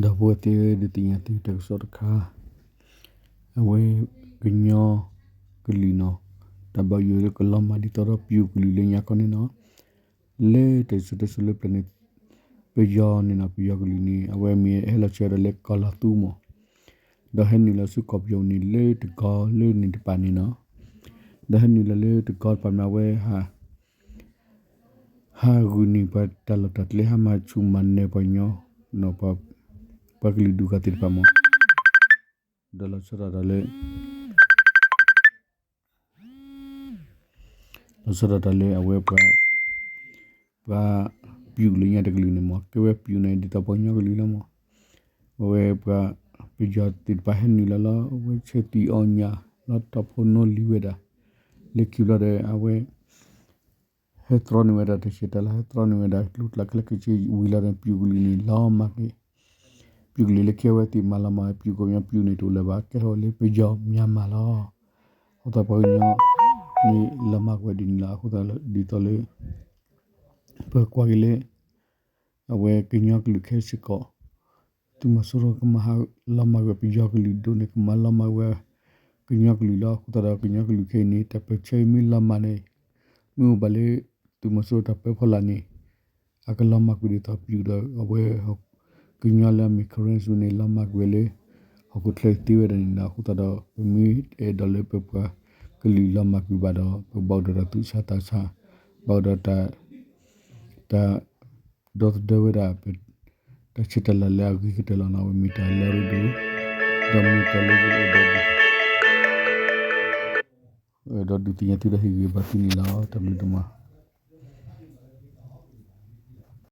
ဒီပုၢ်ဝဲၢ်သ့ၣ်ဧၢ, ဒုးသ့ၣ်ညါသုတၢ်ကစီၣ်တခါ, အဝဲကညီကလုာ်နီၤ, တၢ်ဘၣ်ယိၣ်လၢကလီၤမၢ်ဒ်သိးဒီးပယီၤကလုာ်လၢညါခီန့ၣ်နီၤ, လၢတၢ်စံၣ်စိၤတဲစိၤလၢပျၢၤန့ၣ်, ပယီၤန့ၣ်နီၤ, ပယီၤကလုာ်န့ၣ် အဝဲမ့ၢ်ဟဲလီၤဆှၢဒီးလၢကီၢ်လီၤသူမး, ဒီးဟဲနုာ်လီၤဆူကီၢ်ပယီၤန့ၣ် လၢတကီၢ်လၢန့ၣ်တပၤန့ၣ်နီၤ, ဒီးဟဲနုာ်လီၤလၢတကီၢ်တပၤမ့ၢ်ဝဲ ဟးဂုာ်န့ၢ်ပှၤတၢ်လီၢ်တၢ်ကျဲ ဟးမၤဆူၣ်မၤနၢၤပှၤကညီ, ပှၤကလုာ်ဒူၣ်ဂၤသ့ၣ်တဖၣ်မး, ဒီးလီၤဆီဒၣ်တၢ်လၢ လီၤဆီဒၣ်တၢ်လၢအဝဲပှၤ, ပှၤပယီၤလၢညါတကလုာ်န့ၣ်မး, ကဲဝဲပယီၤန့ၣ် ဒ်သိးပှၤကညီကလုာ်လီၤမး, အဝဲပှၤပယီၤသ့ၣ်တဖၣ်ဟဲနုာ်လီၤလီၤ, အဝဲဆဲးသံအီၣ်ညၣ်လီၤ, တီၢ်ဖိနီၣ်လံၤဝဲဒၣ်, လၢခံဘျီဒီး အဝဲ ဟဲတြီန့ၢ်ဝဲဒၣ်တၢ်ဆဲးတၢ်လၤ, ဟဲတြီန့ၢ်ဝဲဒၣ်ကျိချံခဲလၢာ်ခဲဆ့ဝံၤလီၤဒီး ပယီၤကလုာ်န့ၣ် လီၤမၢ်ကွံာ်, ပယီၤကလုာ်လၢခံအဝဲသ့ၣ်မၤလီၤမၢ်ဝဲ ပယီၤကညီ, ပယီၤန့ၣ်တအိၣ်လၢၤဘၣ်, ကဲထီၣ်ဝဲလၢပယီၤမၢ်မၢ်လီၤ. အဃိသတးပှၤကညီန့ၣ်လီၤမၢ်ကွံာ်ဝဲဒ်န့ၣ်လီၤ. အဃိသတးဒ်သိးလၢ ပကွၢ်က့ၤလၢ အဝဲကညီကလုာ်ခဲစ့ၢ်ကီး, သုးမီၤစိရိၤကမၤဟးလီၤမၢ်ကွံာ်ပယီၤကလုာ်ဒိၣ်န့ၣ် ကမၤလီၤမၢ်ကွံာ်ဝဲ ကညီကလုာ်လီၤ. အဃိသတးဒီး ကညီကလုာ်ခဲအံၤန့ၣ် တၢ်ပၢၢ်ဆၢအံၤမ့ၢ်လီၤမၢ်န့ၣ်, မ့ၢ်အိၣ်ဘၣ်လၢ သုးမီၤစိရိၤတၢ်ပၢဖီလာ်န့ၣ် အကလီၤမၢ်ကွံာ်ဒ်သိးပယီၤဒီး အဝဲ ကညီလၢအမ့ၢ် Karen စူန့ၣ် လီၤမၢ်ကွံာ်ဝဲလၢ ဟီၣ်ခိၣ်ချၢသ့ဝဲဒၣ်န့ၣ်လီၤ. အဃိသတးဒီး ပမ့ၢ်အဲၣ်ဒိးလၢပပှၤကလုာ်လီၤမၢ်ကွံာ်ဘၣ်ဒီး ပဘၣ်အိၣ်ဒီးတၢ်သူၣ်ဆါသးဆါ, ဘၣ်အိၣ်ဒီးတၢ် တၢ်ဒီသဒၢဝဲဒၣ် တၢ်ဆဲးတၢ်လၤလၢအဂ့ၤကတၢၢ်လီၤန့ၣ်. အဝဲမ့ၢ်တၢ်လၢအရ့ဒိၣ်, ဒီးမ့ၢ်တၢ်လၢယအဲၣ်ဒိးဒုး, အဲၣ်ဒိးဒုးသ့ၣ်ညါသုဒီးဟ့ၣ်ဂံၢ်ဘါသုန့ၣ်လီၤ. တၢ်ဘျုးဒိၣ်မး.